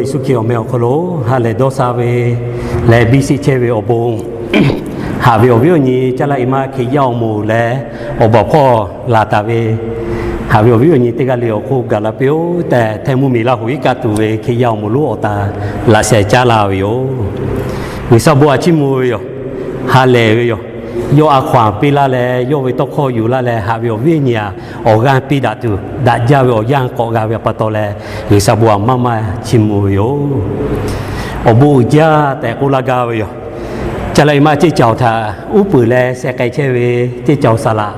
Yeˍsuˆ Hkriꞈ awˬ meh awˬ hk'aw lo ha lehˬ dawˇ sha ve leh biˇ sheˆ chehˇ ve awˬ bon, haꞈ ve awˬ viˉ awˬ nyi caˇ laˇ i maˇ Hkriꞈ yaˇ awˬ moˍ leh awˬ baˬ hpawˇ laˬ taˍ ve, haꞈ ve awˬ viˉ awˬ nyi teˇ g'aˇ le awˬ hk'oˆ gaˬ la piˇ-oˆ tehꞈ, htehˇ mvuhˇmiˬ Laˇ huˍ iˉ kaˆ tuˬ ve Hkriꞈ yaˇ awˬ moˍ lonˉ awˬ tan laꞈ sheh caˉ laˇ ve yoˬ. G'uiˬsha bon htaꞈ chiˇ mvuh ve yoˬ. Ha lehˬ ve yoˬ. Yawˇ a hkaw-anˬ piˇ laˇ leh, yawˇ ve tawˇ hkawˇ yuˬ laˇ leh, haꞈ ve awˬ viˉ awˬ nyi htaꞈ awˬ g'aˇ piˇ daꞈ tuˬ, daꞈ jaˇ ve awˬ yanˇ k'awꞈ g'a ve pa taw leh, G'uiˬsha bon htaꞈ maˇ maˇ chiˇ mvuh ve yoˬ. Awˬ bon uiˍ jaˇ tehꞈ k'oˆ laˇ gaˇ ve yoˬ. Caˇ laˇ i maˇ ceˇ cawˬ htaꞈ uˉ peunˍ leh sheh k'ai chehˇ ve ceˇ cawˬ saˍ laꞈ,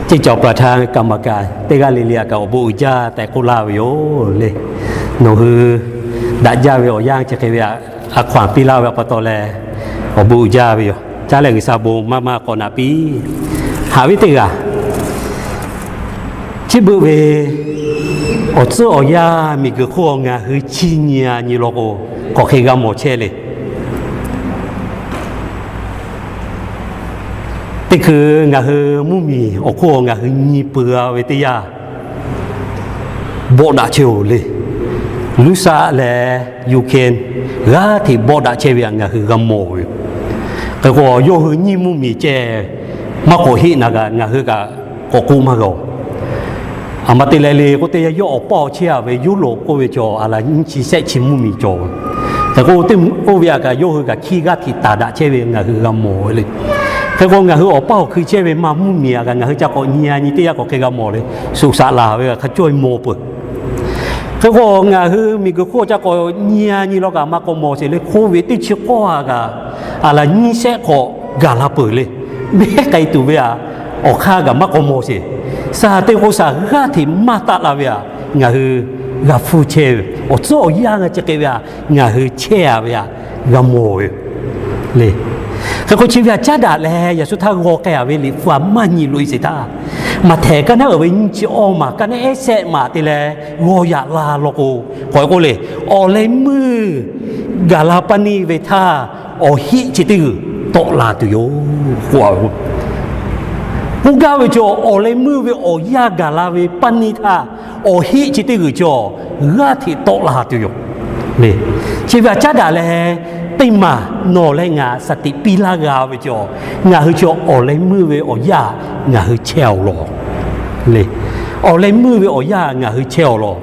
ceˇ cawˬ ประธานกรรมการ teˇ g'aˇ le le htaꞈ kaꞈ awˬ bon uiˍ jaˇ tehꞈ k'oˆ laˇ ve yoˬ le. Nawˬ hui daꞈ jaˇ ve awˬ yanˇ chi hk'e ve htaꞈ a hkaw-anˬ piˇ laˇ ve pa taw leh, awˬ bon uiˍ jaˇ ve yoˬ. Caˇ leh G'uiˬsha bon maˇ maˇ k'awꞈ naꞈ piˇ. Haꞈ ve teˇ g'aˇ, chi beuꞈ ve awˬ tcuhˉ awˬ yanˇ miˬguiˬ hk'oˆ ngaˬ hui chiˇ nyi-a nyi law k'o, k'awꞈ hk'e g'a mawˬ chehˇ le. Teˇ hkui ngaˬ hui mvuhˇmiˬ awˬ hk'oˆ ngaˬ hui nyi peuˬ-a ve teˇ yanˇ, bawˆ daꞈ chehˇ-oˬ le. Ruˇsaˆ leh Yuˇkehˇ g'aˇ hteꞈ bawˆ daꞈ chehˇ ve htaꞈ ngaˬ hui g'a mawˬ ve yoˬ. Hk'e k'o, yawˇ hui nyiˇ mvuhˇmiˬ ceh maˇ k'awꞈ heˆ naˍ kaꞈ, ngaˬ hui kaꞈ k'awꞈ k'oˆ maˇ g'a-oˬ. A ma te leh le k'oˆ teˇ yanˇ, yawˇ awˬ paˇ awˬ chehˇ-a ve Yuˇlawꞈ k'oˆ ve chaw a laˬ nyiˇ chi shehˆ chi mvuhˇmiˬ cawˬ ve. Hk'e k'o, teˇ oˇ ve htaꞈ kaꞈ yawˇ hui kaꞈ hkiˇ g'aˇ hteꞈ taˍ daꞈ chehˇ ve ngaˬ hui g'a mawˬ ve le. Hk'e k'o, ngaˬ hui awˬ paˇ awˬ hkui chehˇ ve maˇ mvuhˇmiˬ htaꞈ kaꞈ ngaˬ hui ca k'awꞈ nyi-a nyi teˇ yanˇ k'awꞈ hk'e g'a mawˬ le. Suꞈ shaꞈ laˬ ve hk'a cawˇ-e mawˬ peuˬ. Hk'e k'o, ngaˬ hui miˬguiˬ hk'oˆ ca k'awꞈ nyi-a nyi law kaꞈ maˇ k'awꞈ mawˬ sheˍ le. Hk'oˆ ve teˇ chi k'awˇ htaꞈ kaꞈ a laˬ nyiˇ shehˆ k'awꞈ gaˬ la peuˬ le. Mehˉ k'ai tuˬ ve htaꞈ awˬ hk'aˇ kaꞈ maˇ k'awꞈ mawˬ sheˍ. Shaˍ te k'o, shaˍ g'aˇ hteꞈ maˇ taˆ la ve htaꞈ ngaˬ hui g'a hpfuhˇ chehˇ ve, awˬ tcuhˉ awˬ yanˇ chi hk'e ve htaꞈ ngaˬ hui chehˇ-a ve htaꞈ g'a mawˬ ve le. Hk'e k'o, chi ve htaꞈ caˉ daꞈ leh yaꞈ shu htaˇ g'aw k'ai-a ve Liꞈ hpu htaꞈ maˇ nyi loꞈ-e sheˍ htaˇ, Maꞈhtehˍ kaˇ naˉ uiˍ ve nyiˇ chi awˇ maˬ kaˇ naˉ ehˉ shehˆ maˬ te leh g'aw yaꞈ la law k'o, k'awꞈ k'oˆ le, awˬ leh meuˇ gaˬ la paˇ neˇ ve htaˇ, awˬ heˆ chi teˇ g'uiˬ tawˆ la tuˬ yoˬ k'oˆ-a ve k'oˆ gaˇ ve chaw, awˬ leh meuˇ ve awˬ yanˇ gaˬ la ve paˇ neˇ htaˇ, awˬ heˆ chi teˇ g'uiˬ chaw g'aˇ hteꞈ tawˆ la tuˬ yoˬ le. Chi ve htaꞈ caˉ daꞈ leh, teˇ maˬ nawˬ leh ngaˬ shaˍ tiꞈ piˇ laˇ g'a ve chaw, ngaˬ hui chaw awˬ leh meuˇ ve awˬ yanˇ ngaˬ hui chehˇ-aˬ law le. Awˬ leh meuˇ ve awˬ yanˇ ngaˬ hui chehˇ-aˬ law.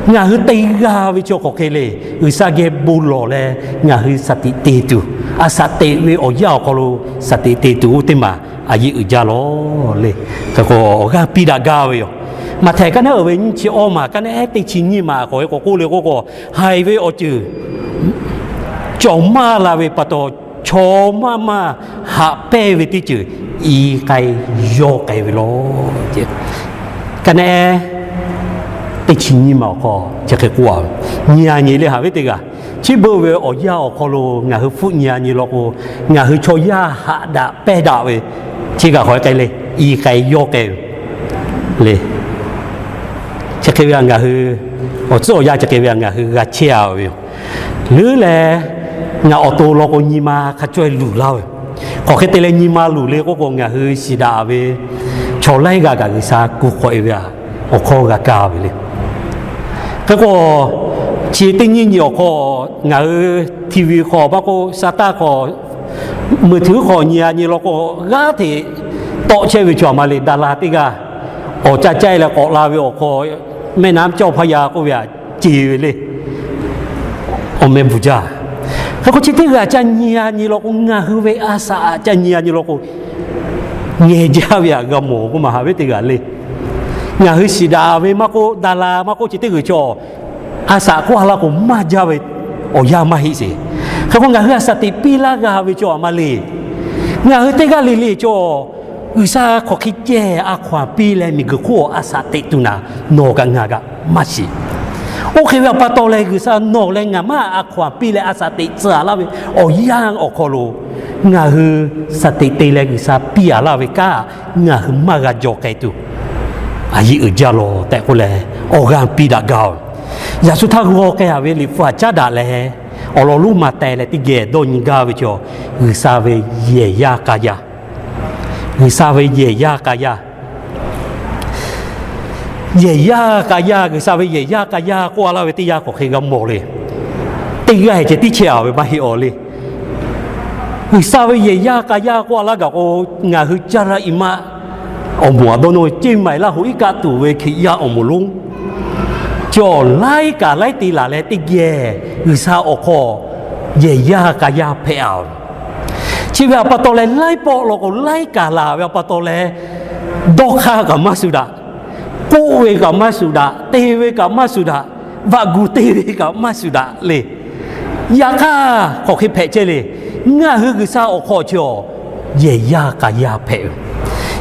Ngaˬ hui te g'a ve chaw hk'aˬ hk'e le, G'uiˬsha geh bon lawˬ leh ngaˬ hui shaˍ tiꞈ te tuˬ, a shaꞈ teꞈ ve awˬ yanˇ awˬ hk'aw lo shaˍ tiꞈ te tuˬ oˇ teˇ maˬ a yeˇ uiˍ jaˇ law le. Hk'e k'o, awˬ g'aˇ piˇ daꞈ gaˇ ve yoˬ. Maꞈhtehˍ kaˇ naˉ uiˍ ve nyiˇ chi awˇ maˬ kaˇ naˉ ehˉ teˇ chi nyiˇ maˬ k'awꞈ k'oˆ le k'oˆ k'o, haiˬ ve awˬ ceuˬ cawˬ maˇ la ve pa taw, chaw maˇ maˇ haꞈ pehnˇ ve teˇ ceuˬ i k'ai yawˇ k'ai ve law. Kaˇ naˉ ehˉ teˇ chi nyiˇ maˬ awˬ hk'aw chi hk'e k'oˆ-a ve, nyi-a nyi le haꞈ ve teˇ g'aˇ, chi beuꞈ ve awˬ yanˇ awˬ hk'aw lo ngaˬ hui hpfuhˆ nyi-a nyi law k'o, ngaˬ hui chaw yaˇ haꞈ daꞈ pehnˇ daꞈ ve chi kaꞈ k'awꞈ k'ai le, i k'ai yawˇ k'ai ve le. Chi hk'e ve htaꞈ ngaˬ hui awˬ tcuhˉ awˬ yanˇ chi hk'e ve htaꞈ ngaˬ hui g'a chehˇ-a ve yoˬ. Leuˉ leh ngaˬ awˬ to law k'o nyi ma hk'a caweh luˬ laˇ ve, k'awꞈ hk'e te leh nyi ma luˬ le k'oˆ k'o, ngaˬ hui shiˍ daꞈ ve chaw laiˉ g'aˇ kaꞈ G'uiˬsha kuˬ k'awꞈ-e ve htaꞈ awˬ hkawˇ g'a kaˇ ve le. Hk'e k'o, chi teˇ nyiˇ nyi awˬ hk'aw ngaˬ hui TV hk'aw maˇ k'oˆ, sa taˇ hk'aw, meuꞈ hteuꞈ hk'aw nyi-a nyi law k'o, g'aˇ hteꞈ tawˆ chehˇ ve chaw a ma le, daˍ la teˇ g'aˇ awˬ ca caˇ-e leh k'awꞈ la ve awˬ hk'aw, แม่น้ำเจ้าพระยา k'oˆ ve htaꞈ ce ve le. Awˬ meh bvuhˬ jaˇ. Hk'e k'o, chi teˇ g'aˇ ca nyi-a nyi law k'o, ngaˬ hui ve a shaꞈ ca nyi-a nyi law k'o, ngeh jaˇ ve htaꞈ g'a mawˬ k'oˆ maˬ haꞈ ve teˇ g'aˇ le. Ngaˬ hui shiˍ daꞈ ve maˇ k'oˆ, daˍ la maˇ k'oˆ, chi teˇ g'uiˬ chaw a shaꞈ k'oˆ a laˇ k'o maˇ jaˇ ve awˬ yanˇ maˇ heˆ sheˍ. Hk'e k'o, ngaˬ hui a shaꞈ teꞈ piˇ laˇ g'a ve chaw a ma le. Ngaˬ hui teˇ g'aˇ le le chaw, G'uiˬsha hk'aˬ hk'e ceh a hkaw-anˬ piˇ leh miˬguiˬ hk'oˆ a shaꞈ teꞈ tuˬ naˍ, nawˬ kaꞈ ngaˬ kaꞈ maˇ shiˍ. Oˇ hk'e ve pa taw leh, G'uiˬsha nawˬ leh ngaˬ maˇ a hkaw-anˬ piˇ leh a shaꞈ teꞈ tcuh-a laˇ ve awˬ yanˇ awˬ hk'aw lo, ngaˬ hui shaꞈ teꞈ te leh G'uiˬsha piˇ-a laˇ ve kanˉ ngaˬ hui maˇ g'a jaw k'ai tuˬ, a yeˇ uiˍ jaˇ law tehꞈ k'oˆ leh, awˬ g'aˇ piˇ daꞈ gaˇ-oˬ. Yaꞈ shu htaˇ g'aw k'ai-a ve Liꞈ hpu htaꞈ caˉ daꞈ leh, awˬ lawn lonˉ ma teh leh teˇ geh dawˇ nyi gaˇ ve chaw, G'uiˬsha ve yehˬ yaˇ k'a yaˇ. G'uiˬsha ve yehˬ yaˇ k'a yaˇ. Yehˬ yaˇ k'a yaˇ, G'uiˬsha ve yehˬ yaˇ k'a yaˇ k'oˆ a laˇ ve teˇ yanˇ hk'aˬ hk'e g'a mawˬ le. teˇ g'aˇ ceh tiˉ chehˇ a ve maˇ heˆ awˬ le. G'uiˬsha ve yehˬ yaˇ k'a yaˇ k'oˆ a laˇ gaˬ k'o, ngaˬ hui caˇ laˇ i maˆ awˬ moˍ a dawˇ nawˇ ceˇ maˍ laˇ hoꞈ iˉ kaˆ tuˬ ve Hkriꞈ yaˇ awˬ moˍ lonˉ cawˬ laiˉ kaꞈ laiˉ te laˬ leh teˇ geh G'uiˬsha awˬ hk'aw yehˬ yaˇ k'a yaˇ hpehꞈ a ve. Chi ve a pa taw leh laiˉ pawˆ law k'o laiˉ kaꞈ laˬ ve a pa taw leh, dawˇ hk'aˇ kaꞈ maˇ shuˍ daꞈ, k'oˆ ve kaꞈ maˇ shuˍ daꞈ, te ve kaꞈ maˇ shuˍ daꞈ, vaꞈ gu te ve kaꞈ maˇ shuˍ daꞈ le. Yaꞈ hk'aˇ hk'aˬ hk'e hpehꞈ chehˇ le. Ngaˬ hui G'uiˬsha awˬ hk'aw chi awˬ yehˬ yaˇ k'a yaˇ hpehꞈ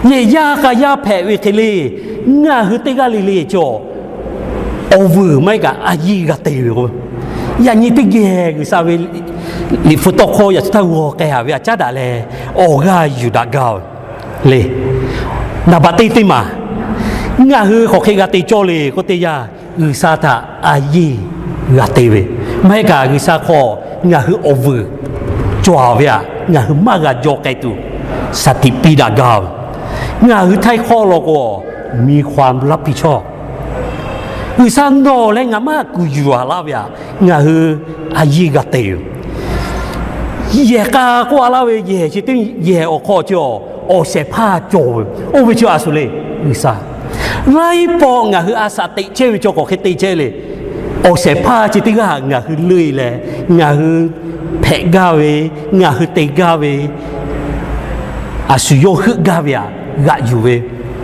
ve. Yehˬ yaˇ k'a yaˇ hpehꞈ ve hk'e le, ngaˬ hui teˇ g'aˇ le le cawˬ awˬ vuiˬ maˇ heˆ kaꞈ a yiˇ g'a te ve k'o, yaꞈ nyi teˇ geh G'uiˬsha ve Liꞈ hpu tawˇ hkawˇ yaꞈ shu htaˇ g'aw k'ai a ve a caˉ daꞈ leh awˬ g'aˇ yuˬ daꞈ gaˇ ve le. Naˍ baꞈ teˇ teˇ maˬ, ngaˬ hui hk'aˬ hk'e g'a te cawˇ le k'oˆ teˇ yanˇ, G'uiˬsha htaꞈ a yiˇ g'a te ve, maˇ heˆ kaꞈ G'uiˬsha hk'aw ngaˬ hui awˬ vuiˬ cawˬ ve aꞈ ngaˬ hui maˇ g'a jaw k'ai tuˬ shaˍ tiꞈ piˇ daꞈ gaˇ ve. Ngaˬ hui htaiˇ hk'awˇ law k'o, มีความรับผิดชอบ G'uiˬsha nawˬ leh ngaˬ maˇ kuˬ yuˬ a laˇ ve aꞈ ngaˬ hui a yiˇ g'a te ve. Yehˬ k'a k'oˆ a laˇ ve yehˬ chi teˇ yehˬ awˬ hk'aw chi awˬ shehˍ hpaˇ cawˬ ve, oˇ ve chi a shuˍ le. G'uiˬsha laiˉ pawˆ ngaˬ hui a shaꞈ teꞈ chehˇ ve chi hk'aˬ hk'e te chehˇ le. Awˬ shehˍ hpaˇ chi teˇ g'aˇ ngaˬ hui leuˆ e leh, ngaˬ hui hpehꞈ gaˇ ve, ngaˬ hui te gaˇ ve, a shu yawˇ heuˆ gaˇ ve aꞈ g'aꞈ yuˬ ve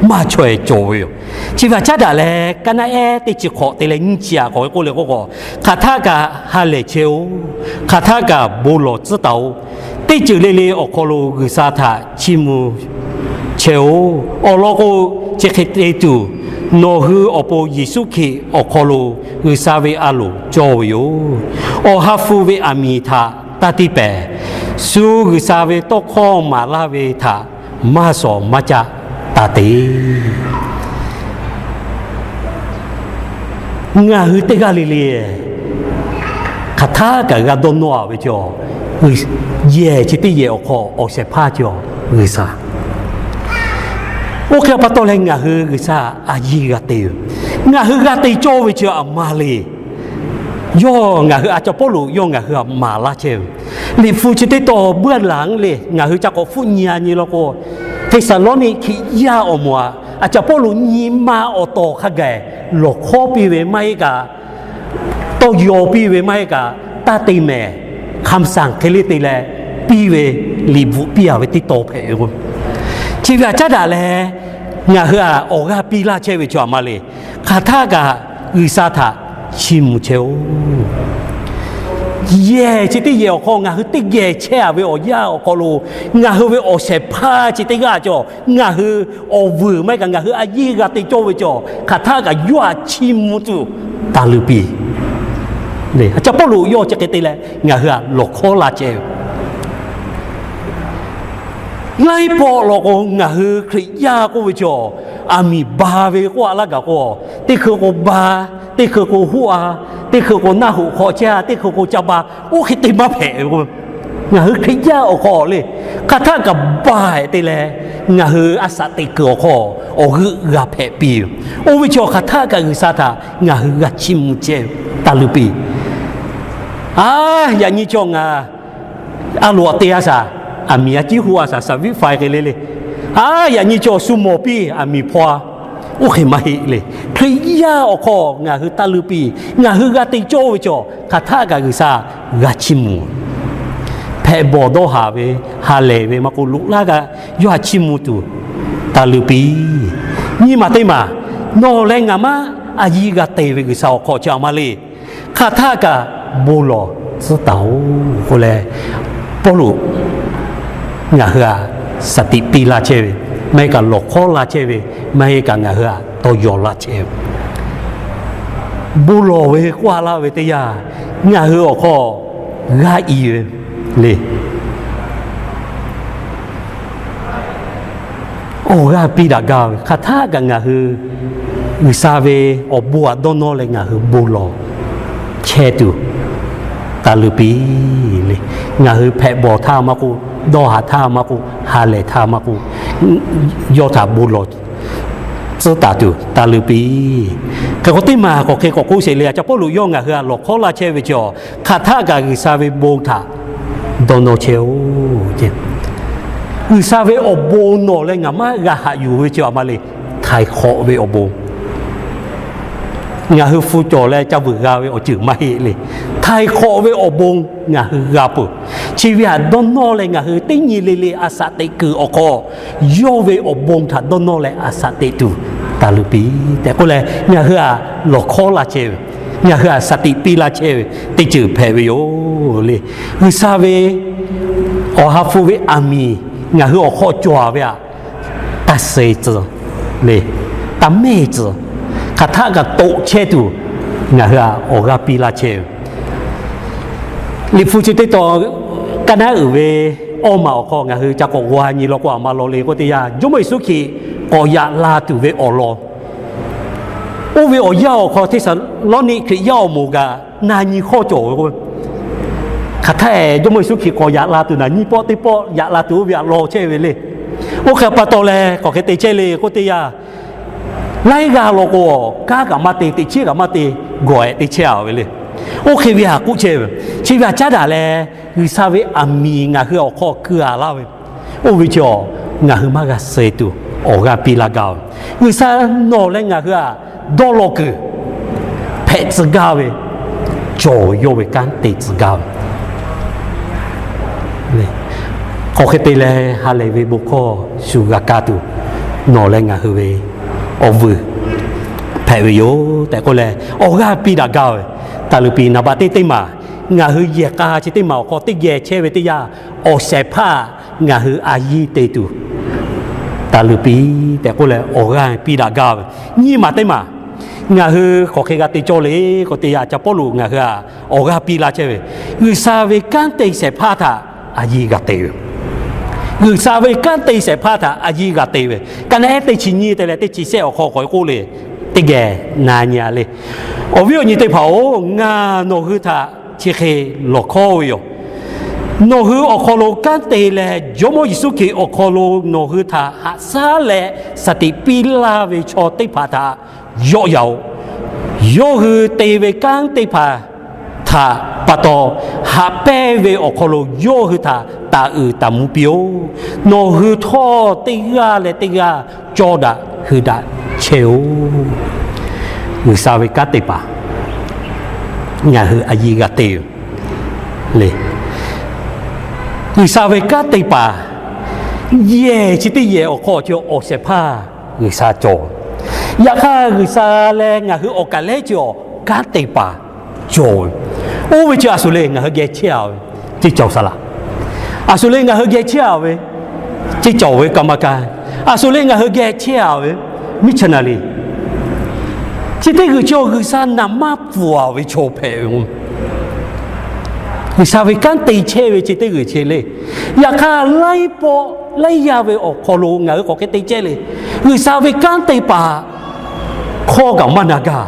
maˇ chaweh cawˬ ve yoˬ. Chi ve aꞈ caˉ daꞈ leh kaˇ naˆ ehˉ teˇ chi hk'awꞈ te leh nyiˇ chi aꞈ k'awꞈ ve k'oˆ le k'o, hk'aˬ htaˆ kaꞈ ha lehˬ chehˇ-oˆ. Hk'aˬ htaˆ kaꞈ bon lawˬ tcuhˉ taˍ-oꞈ. Teˇ ceuˬ le le awˬ hk'aw lo G'uiˬsha htaꞈ chiˇ mvuh chehˇ-oˆ. Awˬ lawn k'o, chi hk'e te tuˬ nawˬ hui awˬ pon Yeˍsuˆ Hkriꞈ awˬ hk'aw lo G'uiˬsha ve a loˍ cawˇ ve yoˬ. Awˬ ha hpu ve aˬ miˍ htaꞈ taˇ tiˇ pehˍ. Shu G'uiˬsha ve tawˇ hkawˇ maˍ laˇ ve htaꞈ maˇ shawˍ maˇ caˆ taˇ te. Ngaˬ hui teˇ g'aˇ le le hk'aˬ htaˆ kaꞈ g'a dawˇ nawˇ a ve cawˬ, yehˬ chi teˇ yehˬ awˬ hk'aw awˬ shehˍ hpaˇ cawˬ G'uiˬsha. Oˇ hk'e pa taw leh ngaˬ hui G'uiˬsha a yiˇ g'a te ve, ngaˬ hui g'a te cawˇ ve chi a ma le. Yawˇ ngaˬ hui a caˍ Pawˇluꞈ yawˇ ngaˬ hui htaꞈ maˍ laˇ chehˇ ve, Liꞈ hpu chi teˇ tawn buˇ laˬ le, ngaˬ hui ca k'awꞈ hpfuhˆ nyi a nyi law k'o, Hteˍsaˍlawˇniˆ Hkriꞈ yaˇ awˬ moˍ aꞈ a caˍ Pawˇluꞈ nyi ma awˬ tawˍ hk'a gaˬ lawˬ hkawˉ piˇ ve maˇ heˆ kaꞈ, tawˇ yaw piˇ ve maˇ heˆ kaꞈ, taˇ te mehˍ, hk'aˬ ma saˍ hk'e le te leh piˇ ve, liꞈ bvuhꞈ piˇ a ve teˇ tawn hpehꞈ ve k'o, chi ve aꞈ caˉ daꞈ leh ngaˬ hui aꞈ awˬ g'aˇ piˇ laˇ chehˇ ve chaw aꞈ ma le. Hk'aˬ htaˆ kaꞈ G'uiˬsha htaꞈ chiˇ mvuh chehˇ-oˆ. Yehˬ chi teˇ yehˬ awˬ hk'aw ngaˬ hui teˇ geh chehˇ a ve awˬ yanˇ awˬ hk'aw lo, ngaˬ hui ve awˬ shehˍ hpaˇ chi teˇ g'aˇ cawˬ ngaˬ hui awˬ vuiˬ maˇ heˆ kaꞈ ngaˬ hui a yiˇ g'a te cawˇ ve cawˬ hk'aˬ htaˆ kaꞈ yawˇ htaꞈ chiˇ mvuh tuˬ taˍ luˬ piˇ. A caˍ Pawˇluꞈ yawˇ chi hk'e te leh ngaˬ hui htaꞈ lawˬ hkawˉ la chehˇ ve laiˉ pawˆ law k'o, ngaˬ hui Hkriꞈ yaˇ k'oˆ ve chaw, aˬ miˍ ba ve k'oˆ a laˇ gaˬ k'o, teˇ hkui k'o ba, teˇ hkui k'o hoˆ a, teˇ hkui k'o naˆ hoꞈ hk'aw chehˇ a, teˇ hkui k'o ca ba, oˇ hk'e te maˇ hpehꞈ ve k'o, ngaˬ hui Hkriꞈ yaˇ awˬ hk'aw le, hk'aˬ htaˆ kaꞈ ba te leh, ngaˬ hui a shaꞈ teꞈ kuiˬ awˬ hk'aw awˬ g'euˆ g'a hpehꞈ piˇ ve. Oˇ ve chaw hk'aˬ htaˆ kaꞈ G'uiˬsha htaꞈ ngaˬ hui g'a chiˇ mvuh chehˇ taˍ luˬ piˇ. A, yaꞈ nyi chaw ngaˬ a loꞈ te a shaˍ, aˬ miˍ a ciˉ hoˆ a shaˍ, shaˍ viˆ faiˍ hk'e le le. A, yaꞈ nyi chaw shu mawˬ piˇ aˬ miˍ hpaw a. Oˇ hk'e maˇ heˆ le. Hkriꞈ yaˇ awˬ hk'aw ngaˬ hui taˇ luˇ piˇ, ngaˬ hui g'a te cawˇ ve chaw hk'aˬ htaˆ kaꞈ G'uiˬsha g'a chiˇ mvuh. Hpehꞈ bawˬ dawˇ haˍ ve, ha lehˬ ve maˇ k'oˆ, loꞈ laˇ kaꞈ yawˇ htaꞈ chiˇ mvuh tuˬ taˇ luˇ piˇ. Nyiˇ maˬ teˇ maˬ, nawˬ leh ngaˬ maˇ a yiˇ g'a te ve G'uiˬsha awˬ hk'aw chi aˬ ma le. Hk'aˬ htaˆ kaꞈ bon lawˬ tcuhˉ taˍ-oꞈ k'oˆ leh, Pawˇluꞈ ngaˬ hui htaꞈ shaˍ tiꞈ piˇ laˇ chehˇ ve, maˇ heˆ kaꞈ lawˬ hkawˉ laˇ chehˇ ve, maˇ heˆ kaꞈ ngaˬ hui htaꞈ tawˇ yaw laˇ chehˇ ve, bon lawˬ ve k'oˆ a laˇ ve teˇ yanˇ, ngaˬ hui awˬ hk'aw g'aˇ i ve le. Awˬ g'aˇ piˇ daꞈ gaˇ ve hk'aˬ htaˆ kaꞈ ngaˬ hui G'uiˬsha ve awˬ bon htaꞈ dawˇ nawˇ leh ngaˬ hui bon lawˬ chehˇ tuˬ taˇ luˇ piˇ le. Ngaˬ hui hpehꞈ bawˬ htaˇ maˇ k'oˆ, dawˇ haˍ htaˇ maˇ k'oˆ, ha lehˬ htaˇ maˇ k'oˆ, yawˇ htaꞈ bon lawˬ tcuhˉ taˍ tuˬ taˍ luˬ piˇ. Hk'e k'o teˇ maˬ k'awꞈ hk'e k'awꞈ k'oˆ sheˍ le, a ca Pawˇluꞈ yawˇ ngaˬ hui htaꞈ lawˬ hkawˉ laˇ chehˇ ve chaw, hk'aˬ htaˆ kaꞈ G'uiˬsha ve bon htaꞈ dawˇ nawˇ chehˇ-oˆ. G'uiˬsha ve awˬ bon nawˬ leh ngaˬ maˇ g'a haꞈ yuˬ ve chi a ma le, htaiˍ hk'awꞈ ve awˬ bon. Ngaˬ hui hpu cawˬ leh ca vuiˬ g'a ve awˬ ceuˬ maˇ heˆ le. Htaiˍ hk'awꞈ ve awˬ bon ngaˬ hui g'a peuˬ. Chi ve htaꞈ dawˇ nawˇ leh ngaˬ hui teˇ nyi le le a shaꞈ teꞈ kuiˬ awˬ hk'aw, yawˇ ve awˬ bon htaꞈ dawˇ nawˇ leh a shaꞈ teꞈ tuˬ taˍ luˬ piˇ tehꞈ k'oˆ leh, ngaˬ hui htaꞈ lawˬ hkawˉ laˇ chehˇ ve, ngaˬ hui htaꞈ shaˍ tiꞈ piˇ laˇ chehˇ ve teˇ ceuˬ hpehꞈ ve yoˬ le. G'uiˬsha ve awˬ ha hpu ve aˬ miˍ ngaˬ hui awˬ hk'aw cawˬ ve htaꞈ taˇ suh tcuh le, taˇ mehˇ tcuh, hk'aˬ htaˆ kaꞈ toꞈ chehˇ tuˬ ngaˬ hui htaꞈ awˬ g'aˇ piˇ laˇ chehˇ ve. Liꞈ hpu chi teˇ tawn kaˇ naˉ uiˍ ve awˇ maˬ awˬ hk'aw ngaˬ hui ca k'awꞈ g'aw nyi law k'o a ma law le k'oˆ teˇ yanˇ, Jawˇmawˇ Yeˍsuˆ Hkriꞈ k'awꞈ yaꞈ la tuˬ ve awˬ lawn, oˇ ve awˬ yanˇ awˬ hk'aw Hteˇsaˍlawˇniˆ Hkriꞈ yaˇ awˬ moˍ kaꞈ na nyi hk'awˇ cawˬ ve k'o, hk'aˬ htaˇ Jawˇmawˇ Yeˍsuˆ Hkriꞈ k'awꞈ yaꞈ la tuˬ naˬ nyiˇ pawˆ teˇ pawˆ yaꞈ la tuˬ oˇ ve htaꞈ law chehˇ ve le. Oˇ hk'e pa taw leh k'awꞈ hk'e te chehˇ le k'oˆ teˇ yanˇ, laiˉ g'aˇ law k'o, kanˉ kaꞈ maˇ te, teꞈ chiˉ kaꞈ maˇ te, gawˬ ehˍ te chehˇ a ve le. Oˇ hk'e ve htaꞈ k'oˆ chehˇ ve, chi ve htaꞈ caˉ daꞈ leh, G'uiˬsha ve aˬ miˍ ngaˬ hui awˬ hk'aw keu a laˇ ve, oˇ ve chi ngaˬ hui maˇ g'a suh tuˬ awˬ g'aˇ piˇ laˇ gaˇ ve. G'uiˬsha nawˬ leh ngaˬ hui htaꞈ dawˇ law kuiˬ hpehꞈ tcuh gaˇ ve, cawˬ yawˇ ve kanˉ te tcuh gaˇ ve. K'awꞈ hk'e te leh ha lehˬ ve bon hkawˇ shu g'a kaˇ tuˬ nawˬ leh ngaˬ hui ve awˬ vuiˬ hpehꞈ ve yoˬ tehꞈ k'oˆ leh, awˬ g'aˇ piˇ daꞈ gaˇ ve taˍ luˬ piˇ. Naˍ baꞈ teˇ teˇ maˬ, ngaˬ hui yehˬ k'a chi teˇ maˬ awˬ hk'aw teˇ geh chehˇ ve teˇ yanˇ, awˬ shehˍ hpaˇ ngaˬ hui a yiˇ te tuˬ taˍ luˬ piˇ tehꞈ k'oˆ leh awˬ g'aˇ piˇ daꞈ gaˇ ve. Nyiˇ maˬ teˇ maˬ, ngaˬ hui k'awꞈ hk'e g'a te cawˇ le k'o teˇ yanˇ, a ca Pawˇluꞈ ngaˬ hui htaꞈ awˬ g'aˇ piˇ laˇ chehˇ ve, G'uiˬsha ve kanˉ te shehˍ hpaˇ htaꞈ a yiˇ g'a te ve. G'uiˬsha ve kanˉ te shehˍ hpaˇ htaꞈ a yiˇ g'a te ve. Ka naˉ ehˉ teˇ chi nyiˇ te leh teˇ chi shehˆ awˬ hk'aw k'awꞈ k'oˆ le, teˇ geh na nyi a le. Awˬ viˉ awˬ nyi teˇ hpaˍ-oˬ, ngaˬ nawˬ hui htaꞈ chi hk'e lawˬ hkawˉ ve yoˬ. Nawˬ hui awˬ hk'aw lo kanˉ te leh, Jawˇmawˇ Yeˍsuˆ Hkriꞈ awˬ hk'aw lo nawˬ hui htaꞈ haꞈ shaˉ leh shaˍ tiꞈ piˇ laˇ ve chaw teˇ hpaˍ htaꞈ yawˆ yan-oˬ. Yawˇ hui te ve kanˉ teˇ hpaˍ htaꞈ pa taw, haꞈ pehnˇ ve awˬ hk'aw lo yawˇ hui htaꞈ taˍ uiˍ taˍ mvuh piˇ-oˆ. Nawˬ hui htawˇ teˇ g'aˇ leh teˇ g'aˇ cawˇ daꞈ hui daꞈ chehˇ-oˆ. G'uiˬsha ve kanˉ te paˍ ngaˬ hui a yiˇ g'a te yoˬ le. G'uiˬsha ve kanˉ te paˍ yehˬ chi teˇ yehˬ awˬ hk'aw chi awˬ shehˍ hpaˇ G'uiˬsha cawˬ. Yaꞈ hk'aˇ G'uiˬsha leh ngaˬ hui awˬ kaˍ lehˉ chi awˬ kanˉ te paˍ cawˬ ve. Oˇ ve chi a shuˍ le ngaˬ hui geh chehˇ a ve ceˇ cawˬ saˍ laꞈ. A shuˍ le ngaˬ hui geh chehˇ a ve ceˇ cawˬ ve กรรมการ. A shuˍ le ngaˬ hui geh chehˇ a ve missionary. Chi teˇ g'uiˬ chi awˬ G'uiˬsha naˍ maˇ pfuhˍ a ve chaw hpehꞈ ve. G'uiˬsha ve kanˉ te chehˇ ve chi teˇ g'uiˬ chi le. Yaꞈ hk'aˇ laiˉ pawˆ laiˉ yaˇ ve awˬ hk'aw lo ngaˬ hui k'awꞈ hk'e te chehˇ le. G'uiˬsha ve kanˉ te paˍ hkawˇ kaꞈ maˇ na gaˇ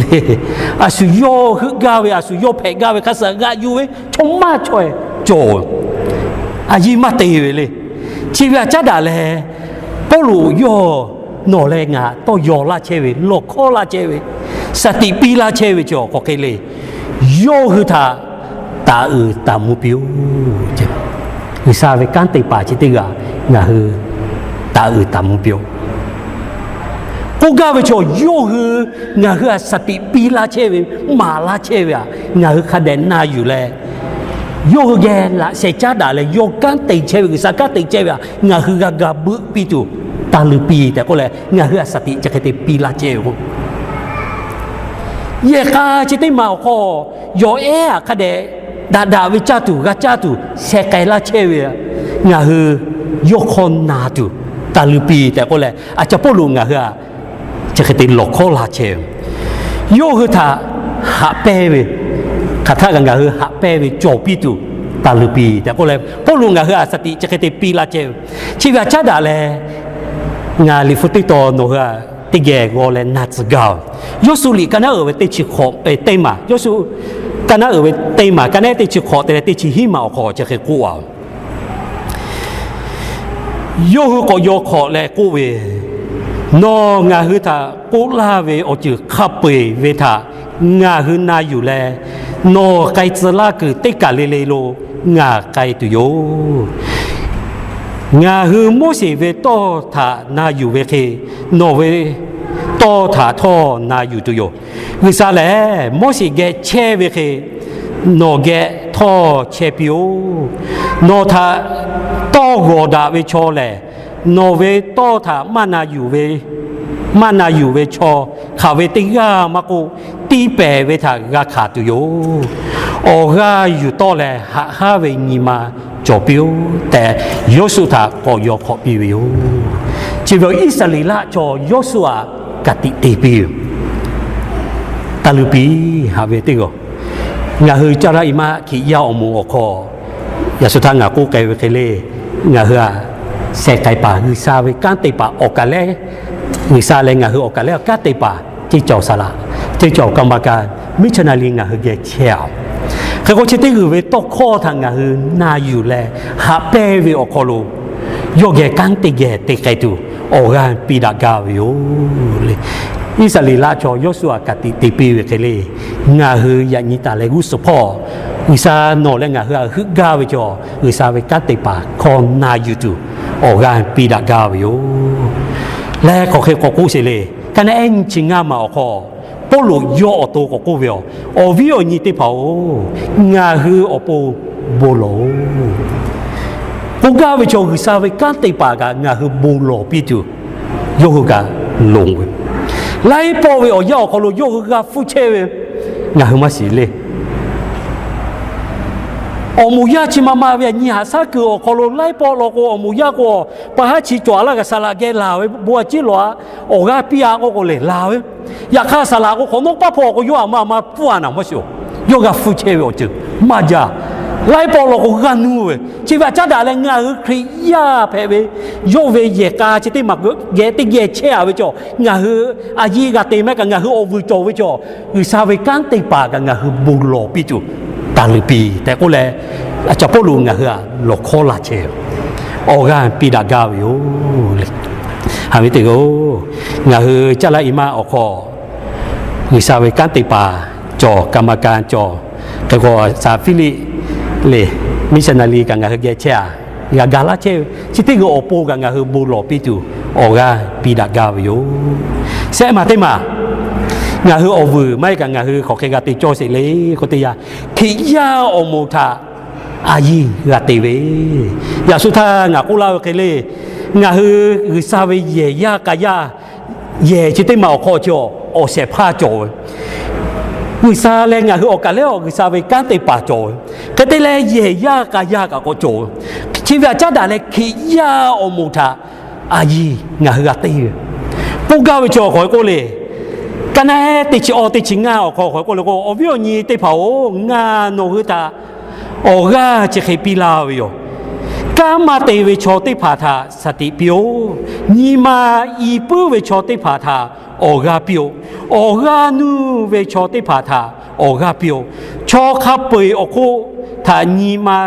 le. A shu yawˇ heuˆ gaˇ ve, a shu yawˇ hpehꞈ gaˇ ve hk'a shuˍ g'aꞈ yuˬ ve chaw maˇ chaweh cawˬ. A yiˇ maˇ te ve le. Chi ve htaꞈ caˉ daꞈ leh, Pawˇluꞈ yawˇ nawˬ leh ngaˬ tawˇ yaw laˇ chehˇ ve, lawˬ hkawˉ laˇ chehˇ ve, shaˍ tiꞈ piˇ laˇ chehˇ ve chi awˬ hk'aw hk'e le, yawˇ hui htaꞈ taˍ uiˍ taˍ mvuh piˇ-oˆ. G'uiˬsha ve kanˉ te paˍ chi teˇ g'aˇ ngaˬ hui taˍ uiˍ taˍ mvuh piˇ-oˆ. K'oˆ gaˇ ve chaw yawˇ hui ngaˬ hui htaꞈ shaˍ tiꞈ piˇ laˇ chehˇ ve, maˍ laˇ chehˇ ve htaꞈ ngaˬ hui hk'a dehꞈ na yuˬ leh, yawˇ hui geh laꞈ sheh caˉ daꞈ leh yawˇ kanˉ te chehˇ ve, G'uiˬsha kanˉ te chehˇ ve htaꞈ ngaˬ hui g'a ga beuꞈ piˇ tuˬ taˍ luˬ piˇ tehꞈ k'oˆ leh, ngaˬ hui htaꞈ shaˍ tiꞈ chi hk'e te piˇ laˇ chehˇ ve k'o, yehˬ k'a chi teˇ maˬ awˬ hk'aw yawˬ ehˉ htaꞈ hk'a dehꞈ daꞈ daꞈ ve caˇ tuˬ g'a caˇ tuˬ sheh k'ai laˇ chehˇ ve, ngaˬ hui yawˇ hk'aw na tuˬ taˍ luˬ piˇ tehꞈ k'oˆ leh, a ca Pawˇluꞈ ngaˬ hui htaꞈ chi hk'e te lawˬ hkawˉ la chehˇ ve, yawˇ hui htaꞈ haꞈ pehnˇ ve, hk'aˬ htaˆ kaꞈ ngaˬ hui haꞈ pehnˇ ve cawˬ piˇ tuˬ taˍ luˬ piˇ tehꞈ k'oˆ leh, Pawˇluꞈ ngaˬ hui htaꞈ shaˍ tiꞈ chi hk'e te piˇ laˇ chehˇ ve, chi ve htaꞈ caˉ daꞈ leh, ngaˬ liꞈ hpu teˇ tawn nawˬ hui htaꞈ teˇ geh g'aw leh na tcuh gaˇ ve, Yawˇsuˆ liꞈ ka naˉ uiˍ ve teˇ chi hk'awꞈ teˇ maˬ, Yawˇsuˆ ka naˉ uiˍ ve teˇ maˬ, ka naˉ teˇ chi hk'awꞈ te leh teˇ chi hiˉ maˬ awˬ hk'aw chi hk'e k'oˆ a, yawˇ hui k'awꞈ yaw hk'awꞈ leh k'oˆ ve, Nawˬ ngaˬ hui htaꞈ k'oˆ laˇ ve awˬ ceuˬ hk'a peu-eˬ ve htaꞈ ngaˬ hui na yuˬ leh, nawˬ k'ai tcuh laˇ kuiˬ teˇ kaˬ le le lo ngaˬ k'ai tuˬ yoˬ. Ngaˬ hui Moˉseˍ ve tawˇ htaꞈ na yuˬ ve hk'e, nawˬ ve tawˇ htaꞈ htawˇ na yuˬ tuˬ yoˬ. G'uiˬsha lehˬ Moˉseˍ geh chehˇ ve hk'e, nawˬ geh htawˇ chehˇ piˇ-oˆ. Nawˬ htaꞈ tawˇ g'awˬ daꞈ ve chaw lehˬ, nawˬ ve tawˇ htaꞈ maˇ na yuˬ ve, maˇ na yuˬ ve chaw hk'aˬ ve teˇ g'aˇ maˇ k'oˆ, tiˇ pehˍ ve htaꞈ g'a hkanˍ tuˬ yoˬ. Awˬ g'aˇ yuˬ tawˆ leh haꞈ haˉ ve nyi ma cawˬ piˇ-oˆ tehꞈ, Yoˇsuˆ htaꞈ k'awꞈ yaw hk'awꞈ piˇ ve yoˬ. Chi ve Iˉsaˍreˍlaˆ chaw Yoˇsuˆ aꞈ ka tiꞈ te piˇ ve yoˬ. Taˇ luˇ piˇ haꞈ ve teˇ g'aˇ, ngaˬ hui caˇ laˇ i maˇ Hkriꞈ yaˇ awˬ moˍ awˬ hk'aw, yaꞈ shu htaˇ ngaˬ k'oˆ k'ai ve hk'e le, ngaˬ hui a shehˍ k'ai paˍ G'uiˬsha ve kanˉ te paˍ awˬ kaˬ lehˬ, G'uiˬsha leh ngaˬ hui awˬ kaˬ lehˬ kanˉ te paˍ ceˇ cawˬ saˍ laꞈ, ceˇ cawˬ กรรมการ missionary ngaˬ hui geh chehˇ-aˬ. Hk'e k'o chi teˇ g'uiˬ ve tawˇ hkawˇ htaꞈ ngaˬ hui na yuˬ leh haꞈ pehnˇ ve awˬ hk'aw lo, yawˇ geh kanˉ te geh te k'ai tuˬ awˬ g'aˇ piˇ daꞈ gaˇ ve yoˬ le. Iˉsaˍreˍlaˆ chaw Yoˇsuˆ aꞈ ka tiꞈ te piˇ ve hk'e le, ngaˬ hui yaꞈ nyi taˍ leh g'uˇ suhˍ hpawˇ G'uiˬsha nawˬ leh ngaˬ hui aꞈ heuˆ gaˇ ve chaw, G'uiˬsha ve kanˉ te paˍ hkawˇ na yuˬ tuˬ awˬ g'aˇ piˇ daꞈ gaˇ ve yoˬ. Leh hk'aˬ hk'e k'awꞈ k'oˆ sheˍ le. Ka naˆ ehˉ nyiˇ chi ngaˇ ma awˬ hk'aw, Pawˇluꞈ yawˇ awˬ to k'awꞈ k'oˆ ve yoˬ. Awˬ viˉ awˬ nyi teˇ hpaˍ-oˬ, ngaˬ hui awˬ pon bon lawˬ-oˬ. K'oˆ gaˇ ve chaw, G'uiˬsha ve kanˉ te paˍ kaꞈ ngaˬ hui bon lawˬ piˇ tuˬ yawˇ hui kaꞈ loˍ ve, laiˉ pawˆ ve awˬ yanˇ awˬ hk'aw lo yawˇ hui g'a hpfuhˇ chehˇ ve ngaˬ hui maˇ shiˍ le. Awˬ moˍ yaˇ chi ma ma ve nyi haꞈ shaˉ kuiˬ awˬ hk'aw lo laiˉ pawˆ law k'o, awˬ moˍ yaˇ k'o, pa haˉ chi cawˬ a laˇ kaꞈ saˍ laꞈ geh laˬ ve, bon a ciˉ lawˬ a, awˬ g'aˇ piˇ a k'oˆ k'o lehˬ laˬ ve. Yaꞈ hk'aˇ saˍ laꞈ k'o hk'awꞈ nawˉ paˉ hpawˇ k'o yawˇ a ma ma pfuhˇ a naˍ maˇ shiˍ-oˬ. Yawˇ g'a hpfuhˇ chehˇ ve awˬ ceuˬ maˇ jaˇ. Laiˉ pawˆ law k'o g'a nuˇ ve, chi ve htaꞈ caˉ daꞈ leh ngaˬ hui Hkriꞈ yaˇ hpehꞈ ve, yawˇ ve yehˬ k'a chi teˇ maˬ geh teˇ geh chehˇ a ve chaw, ngaˬ hui a yiˇ g'a te maˇ heˆ kaꞈ ngaˬ hui awˬ vuiˬ cawˬ ve chaw, G'uiˬsha ve kanˉ te paˍ kaꞈ ngaˬ hui bon lawˬ piˇ tuˬ taˍ luˬ piˇ tehꞈ k'oˆ leh, a caˍ Pawˇluꞈ ngaˬ hui aꞈ lawˬ hkawˉ laˇ chehˇ ve, awˬ g'aˇ piˇ daꞈ gaˇ ve yoˬ le. Haꞈ ve teˇ g'aˇ-oˬ, ngaˬ hui caˇ laˇ i maˇ awˬ hk'aw, G'uiˬsha ve kanˉ te paˍ cawˬ, กรรมการ cawˬ, hk'e k'o saˍ Hpiˇliˆ le, missionary kaꞈ ngaˬ hui geh chehˇ a, g'a ga laˇ chehˇ ve, chi teˇ g'uiˬ awˬ pon kaꞈ ngaˬ hui bon lawˬ piˇ tuˬ awˬ g'aˇ piˇ daꞈ gaˇ ve yoˬ. Shehˆ maˬ teˇ maˬ, ngaˬ hui awˬ vuiˬ maˇ heˆ kaꞈ ngaˬ hui hk'aˬ hk'e g'a te cawˇ sheˍ le k'oˆ teˇ yanˇ, Hkriꞈ yaˇ awˬ moˍ htaꞈ a yiˇ g'a te ve, yaꞈ shu htaˇ ngaˬ k'oˆ laˇ ve hk'e le, ngaˬ hui G'uiˬsha ve yehˬ yaˇ k'a yaˇ, yehˬ chi teˇ maˬ awˬ hk'aw chi awˬ shehˍ hpaˇ cawˬ ve, G'uiˬsha leh ngaˬ hui awˬ kaˬ lehˬ awˬ G'uiˬsha ve kanˉ te paˍ cawˬ ve, hk'e te leh yehˬ yaˇ k'a yaˇ kaꞈ k'awꞈ cawˬ ve, chi ve htaꞈ caˉ daꞈ leh Hkriꞈ yaˇ awˬ moˍ htaꞈ a yiˇ ngaˬ hui g'a te ve, k'oˆ gaˇ ve chaw hk'aˬ hk'e k'oˆ le. Ka naˆ ehˉ teˇ chi awˇ teˇ chi ngaˇ awˬ hk'aw hk'aˬ hk'e k'oˆ le k'o, awˬ viˉ awˬ nyi teˇ hpaˍ-oˬ, ngaˬ nawˬ hui htaꞈ awˬ g'aˇ chi hk'e piˇ laˇ ve yoˬ. Kanˉ maˇ te ve chaw teˇ hpaˍ htaꞈ shaˍ tiꞈ piˇ-oˆ. Nyi ma i puiˉ ve chaw teˇ hpaˍ htaꞈ awˬ g'aˇ piˇ-oˆ. Awˬ g'aˇ nuˇ ve chaw teˇ hpaˍ htaꞈ awˬ g'aˇ piˇ-oˆ. Chaw hk'a peu-eˬ awˬ hk'oˆ htaꞈ nyi ma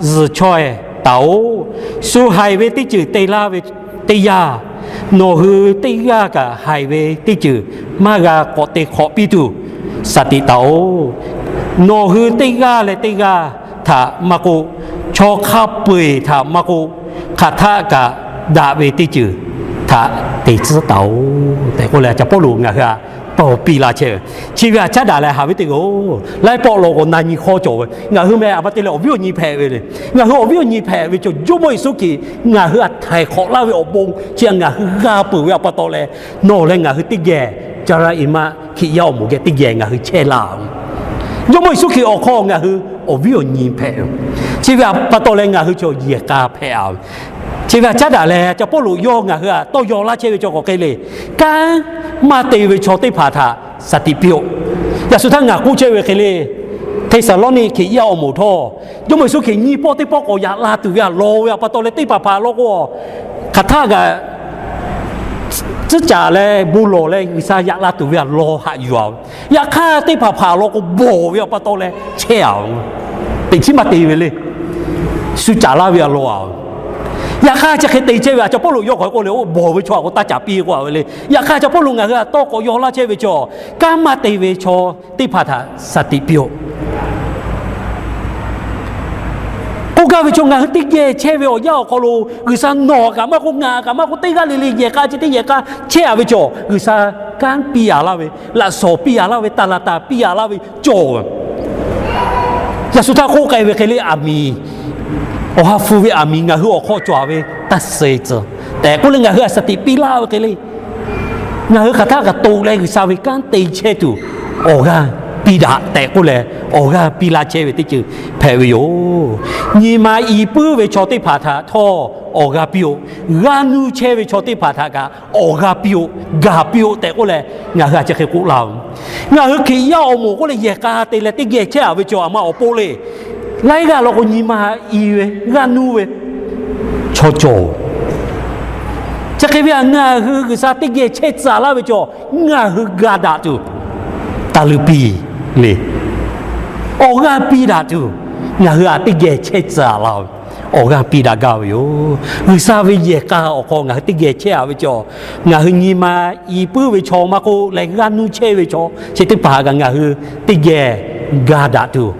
zuhˬ chaweh taˍ-oꞈ. Shu haiˬ ve teˇ ceuˬ te laˇ ve teˇ yanˇ, nawˬ hui teˇ g'aˇ kaꞈ haiˬ ve teˇ ceuˬ maˇ g'a k'awꞈ te hk'awꞈ piˇ tuˬ shaˍ tiꞈ taˍ-oꞈ. Nawˬ hui teˇ g'aˇ leh teˇ g'aˇ htaꞈ maˇ k'oˆ, chaw hk'a peu-eˬ htaꞈ maˇ k'oˆ, hk'aˬ htaˆ kaꞈ daꞈ ve teˇ ceuˬ htaꞈ te tcuhˉ taˍ-oꞈ tehꞈ k'oˆ leh, a caˍ Pawˇluꞈ ngaˬ hui htaꞈ tawˍ piˇ laˇ chehˇ ve. Chi ve htaꞈ caˉ daꞈ leh haꞈ ve teˇ g'aˇ-oˬ, laiˉ pawˆ law k'o na nyi hk'awˇ cawˬ ve, ngaˬ hui meh a pa te leh awˬ viˉ awˬ nyi hpehꞈ ve le. Ngaˬ hui awˬ viˉ awˬ nyi hpehꞈ ve chaw, Jawˇmawˇ Yeˍsuˆ Hkriꞈ ngaˬ hui htaꞈ htaiˍ hk'awꞈ laˇ ve awˬ bon chi ngaˬ hui g'a peuˬ ve a pa taw leh, nawˬ leh ngaˬ hui teˇ geh, caˇ laˇ i maˇ Hkriꞈ yaˇ awˬ moˍ geh teˇ geh ngaˬ hui chehˇ laˇ-oˬ. Jawˇmawˇ Yeˍsuˆ Hkriꞈ awˬ hk'aw ngaˬ hui awˬ viˉ awˬ nyi hpehꞈ ve, chi ve a pa taw leh ngaˬ hui chaw yehˬ k'a hpehꞈ-a ve. Chi ve htaꞈ caˉ daꞈ leh, a caˍ Pawˇluꞈ yawˇ ngaˬ hui htaꞈ tawˇ yaw laˇ chehˇ ve chaw k'awꞈ hk'e le, kanˉ maˇ te ve chaw teˇ hpaˍ htaꞈ shaˍ tiꞈ piˇ-oˆ. Yaꞈ shu htaˇ ngaˬ k'oˆ chehˇ ve hk'e le, Hteˍsaˍlawˇniˆ Hkriꞈ yaˇ awˬ moˍ htawˇ, Jawˇmawˇ Yeˍsuˆ Hkriꞈ nyiˇ pawˆ teˇ pawˆ k'awꞈ yaꞈ la tuˬ ve htaꞈ lawˬ ve a pa taw leh, teˇ hpaˍ hpaˍ law k'o, hk'aˬ htaˆ kaꞈ tcuhˉ caˍ leh bon lawˬ leh G'uiˬsha yaꞈ la tuˬ ve htaꞈ lawˬ haꞈ yuˬ-a ve. Yaꞈ hk'aˇ teˇ hpaˍ hpaˍ law k'o bawˬ ve a pa taw leh chehˇ-a ve, teꞈ chiˉ maˇ te ve le. Shu caˍ laˇ ve htaꞈ lawˬ-a ve. Yaꞈ hk'aˇ chi hk'e te chehˇ ve, a, อาจารย์เปาโล yawˇ k'awꞈ k'oˆ le, oˇ bawˬ ve chaw a k'o taˇ caˍ piˇ k'oˆ a ve le. Yaꞈ hk'aˇ อาจารย์เปาโล ngaˬ hui htaꞈ tawˇ k'awꞈ yaw laˇ chehˇ ve chaw, kanˉ maˇ te ve chaw teˇ hpaˍ htaꞈ shaˍ tiꞈ piˇ-oˆ. K'oˆ gaˇ ve chaw, ngaˬ hui teˇ geh chehˇ ve awˬ yanˇ awˬ hk'aw lo G'uiˬsha nawˬ kaꞈ maˇ k'oˆ, ngaˬ kaꞈ maˇ k'oˆ, teˇ g'aˇ le le yehˬ k'a chi teˇ yehˬ k'a chehˇ a ve chaw, G'uiˬsha kanˉ piˇ a laˇ ve, laꞈ shawnˍ piˇ a laˇ ve, taˍ laˍ taˍ piˇ a laˇ ve cawˬ. Yaꞈ shu htaˇ k'oˆ k'ai ve hk'e le, aˬ miˍ, Awˬ ha hpu ve aˬ miˍ ngaˬ hui awˬ hk'aw cawˬ a ve taˇ suh tcuh tehꞈ k'oˆ leh ngaˬ hui htaꞈ shaˍ tiꞈ piˇ laˇ ve hk'e le. Ngaˬ hui hk'aˬ htaˇ kaꞈ toꞈ leh G'uiˬsha ve kanˉ te chehˇ tuˬ awˬ g'aˇ piˇ daꞈ tehꞈ k'oˆ leh, awˬ g'aˇ piˇ laˇ chehˇ ve teˇ ceuˬ hpehꞈ ve yoˬ. Nyi ma i puiˉ ve chaw teˇ hpaˍ htaꞈ htawˇ awˬ g'aˇ piˇ-oˆ. G'aˇ nuˇ chehˇ ve chaw teˇ hpaˍ htaꞈ kaꞈ awˬ g'aˇ piˇ-oˆ, gaˬ piˇ-oˆ tehꞈ k'oˆ leh, ngaˬ hui a chi hk'e k'oˆ laˇ-oˬ. Ngaˬ hui Hkriꞈ yaˇ awˬ moˍ k'oˆ leh yehˬ k'a te leh teˇ geh chehˇ a ve chaw, aˬ ma awˬ pon le, laiˉ g'aˇ law k'o nyi ma i ve, g'aˇ nuˇ ve chaw cawˬ. Chi hk'e ve a, ngaˬ hui G'uiˬsha teˇ geh chehˇ tcuh laˇ ve chaw, ngaˬ hui ga daꞈ tuˬ taˇ luˇ piˇ le. Awˬ g'aˇ piˇ daꞈ tuˬ ngaˬ hui a teˇ geh chehˇ tcuh laˇ ve, awˬ g'aˇ piˇ daꞈ gaˇ ve yoˬ. G'uiˬsha ve yehˬ k'a awˬ hk'aw ngaˬ hui teˇ geh chehˇ a ve chaw, ngaˬ hui nyi ma i puiˉ ve chaw maˇ k'oˆ leh, g'aˇ nuˇ chehˇ ve chaw chi teˇ hpaˍ kaꞈ ngaˬ hui teˇ geh ga daꞈ tuˬ,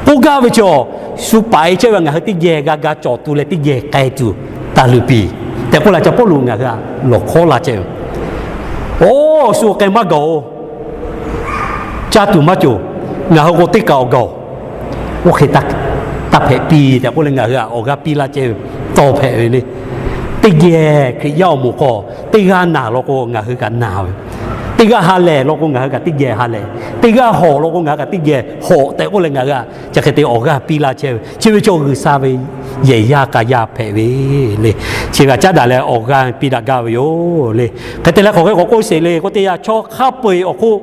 k'oˆ gaˇ ve chaw, shu paˍ e chehˇ ve ngaˬ hui teˇ geh g'a ga cawˬ tuˬ leh teˇ geh k'ai tuˬ taˇ luˇ piˇ tehꞈ k'oˆ leh, a, อาจารย์เปาโล ngaˬ hui htaꞈ lawˬ hkawˉ laˇ chehˇ ve. Oˇ, shu k'ai maˇ gaˬ-oˬ. Caˇ tuˬ maˇ cawˬ. Ngaˬ hui k'o teˇ kaꞈ awˬ gaˬ-oˬ. Oˇ hk'e taˇ hpehꞈ piˇ tehꞈ k'oˆ leh ngaˬ hui htaꞈ awˬ g'aˇ piˇ laˇ chehˇ ve tawˇ hpehꞈ ve le. Teˇ geh Hkriꞈ yaˇ awˬ moˍ hk'aw teˇ g'aˇ naˬ law k'o ngaˬ hui kaꞈ naˬ ve, teˇ g'aˇ ha lehˬ law k'o ngaˬ hui kaꞈ teˇ geh ha lehˬ, teˇ g'aˇ hawꞈ law k'o ngaˬ hui kaꞈ teˇ geh hawꞈ tehꞈ k'oˆ leh ngaˬ hui htaꞈ chi hk'e te awˬ g'aˇ piˇ laˇ chehˇ ve, chi ve chaw G'uiˬsha ve yehˬ yaˇ k'a yaˇ hpehꞈ ve le. Chi g'a caˉ daꞈ leh awˬ g'aˇ piˇ daꞈ gaˇ ve yoˬ le. Hk'e te leh hk'aˬ hk'e k'awꞈ k'oˆ sheˍ le k'oˆ teˇ yanˇ, chaw hk'a peu-eˬ awˬ hk'oˆ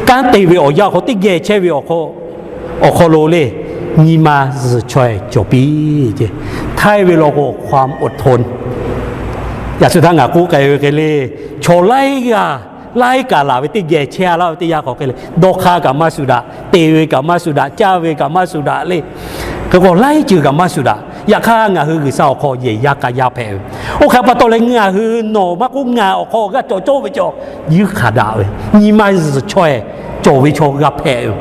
kanˉ te ve awˬ yanˇ awˬ hk'aw teˇ geh chehˇ ve awˬ hk'aw, awˬ hk'aw lo le, nyi ma zuhˬ chaweh cawˬ piˇ ce. Htaiˇ ve law k'o ความอดทน. Yaꞈ shu htaˇ ngaˬ k'oˆ k'ai ve hk'e le, chaw laiˉ g'aˇ laiˉ kaꞈ laˬ ve teˇ geh chehˇ a laˇ ve teˇ yanˇ hk'aˬ hk'e le, dawˇ hk'aˇ kaꞈ maˇ shuˍ daꞈ, te ve kaꞈ maˇ shuˍ daꞈ, caˇ ve kaꞈ maˇ shuˍ daꞈ le. Hk'e k'o laiˉ ceuˬ kaꞈ maˇ shuˍ daꞈ. Yaꞈ hk'aˇ ngaˬ hui G'uiˬsha awˬ hk'aw yehˬ yaˇ k'a yaˇ hpehꞈ ve. Oˇ hk'e pa taw leh ngaˬ hui nawˬ maˇ k'oˆ ngaˬ awˬ hk'aw g'a cawˬ cawˇ ve chaw, yuˇ hkanˍ daꞈ ve, nyi ma zuhˬ chaweh cawˬ ve chaw g'a hpehꞈ ve.